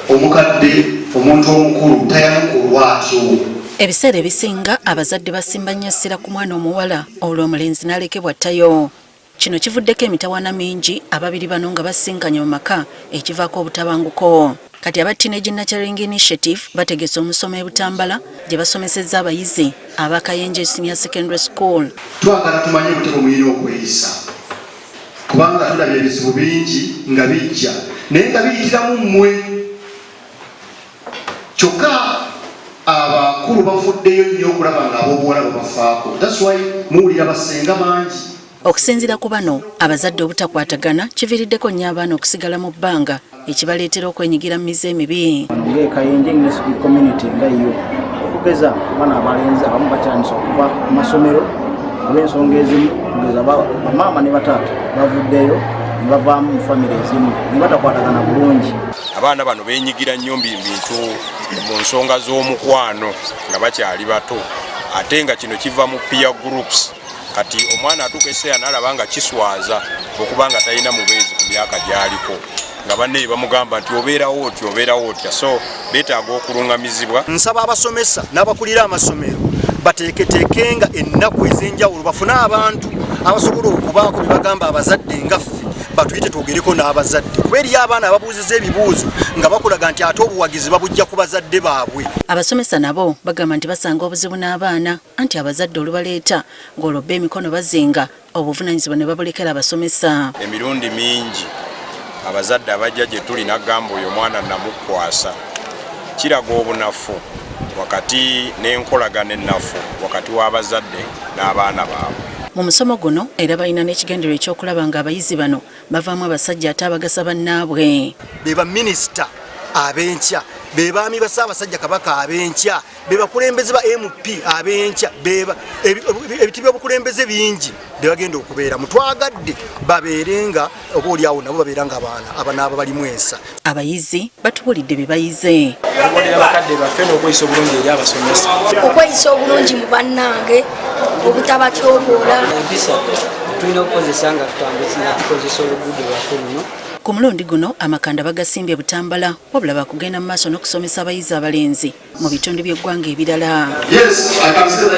Omukadde, omuntu omukulu tayanukulwa atyo. Ebiseera ebisinga abazadde basimba nnyo essira ku mwana omuwala, olwo omulenzi n'alekebwa ttayo. Kino kivuddeko emitawaana mingi, ababiri bano nga basisinkanye mu maka, ekivaako obutabanguko. Kati aba Teenage Nurturing Initiative bategese omusomo e Butambala gye basomesezza abayizi aba Kayenje Senior Secondary School. Twagala tumanye butya bwe mulina okweyisa, kubanga tulabye ebizibu bingi nga bijja naye nga biyitiramu mmwe. Kyokka abakulu bafuddeyo nnyo okulaba nga ab'obuwala babafaako. That's why muwulira basenga bangi. Okusinziira ku bano, abazadde obutakwatagana kiviiriddeko nnyo abaana okusigala mu bbanga, ekibaleetera okwenyigira mu mize emibi. Nga e Kayenje community nga yo, okugeza abaana abalenzi abamu bakyandisa okuva mu masomero olw'ensonga ezimu, okugeza bamaama ne bataata bavuddeyo ne bavaamu mu famire ezimu ne batakwatagana bulungi. Abaana bano benyigira nnyo bintu mu nsonga z'omukwano nga bakyali bato, ate nga kino kiva mu peer groups. Kati omwana atuuka ekiseera n'alaba nga kiswaza okuba nga talina mubeezi ku myaka gy'aliko, nga banne bamugamba nti obeerawo otya, obeerawo otya. So beetaaga okulungamizibwa. Nsaba abasomesa n'abakulira amasomero bateeketeekenga ennaku ez'enjawulo, bafune abantu abasobola okubaako bye bagamba abazadde, nga ffe batuyite twogereko n'abazadde, kuba eriyo abaana ababuuziza ebibuuzo nga bakulaga nti ate obuwagizi babujja ku bazadde baabwe. Abasomesa nabo bagamba nti basanga obuzibu n'abaana, anti abazadde olubaleeta ng'olwo bba emikono bazinga, obuvunaanyizibwa ne babulekera abasomesa. Emirundi mingi abazadde abajja gye tuli nagamba, "Oyo omwana namukwasa." Kiraga obunafu wakati n'enkolagana ennafu wakati w'abazadde n'abaana baabwe. Mu musomo guno era balina n'ekigendererwa ekyokulaba ng'abayizi bano bavaamu abasajja ate abagasa bannaabwe. Be baminisita ab'enkya, be baami ba Ssaabasajja Kabaka ab'enkya, be bakulembeze ba MP ab'enkya, ebiti by'obukulembeze bingi bye bagenda okubeeramu. Twagadde babeere nga oba oliawo nabo babeera nga abaana abanaaba balimu ensa. Abayizi batubulidde bye bayize. Okugondera bakadde baffe n'okweyisa obulungi eri abasomesa. Okweyisa obulungi mu bannange, obutabatyoboola. Empisa tulina okukozesa nga tutambuza, nga tukozesa oluguudo lwaffe luno. Ku mulundi guno amakanda bagasimbye Butambala, wabula bakugenda mu maaso n'okusomesa abayizi abalenzi mu bitundu by'eggwanga ebirala. Yes, I can say that.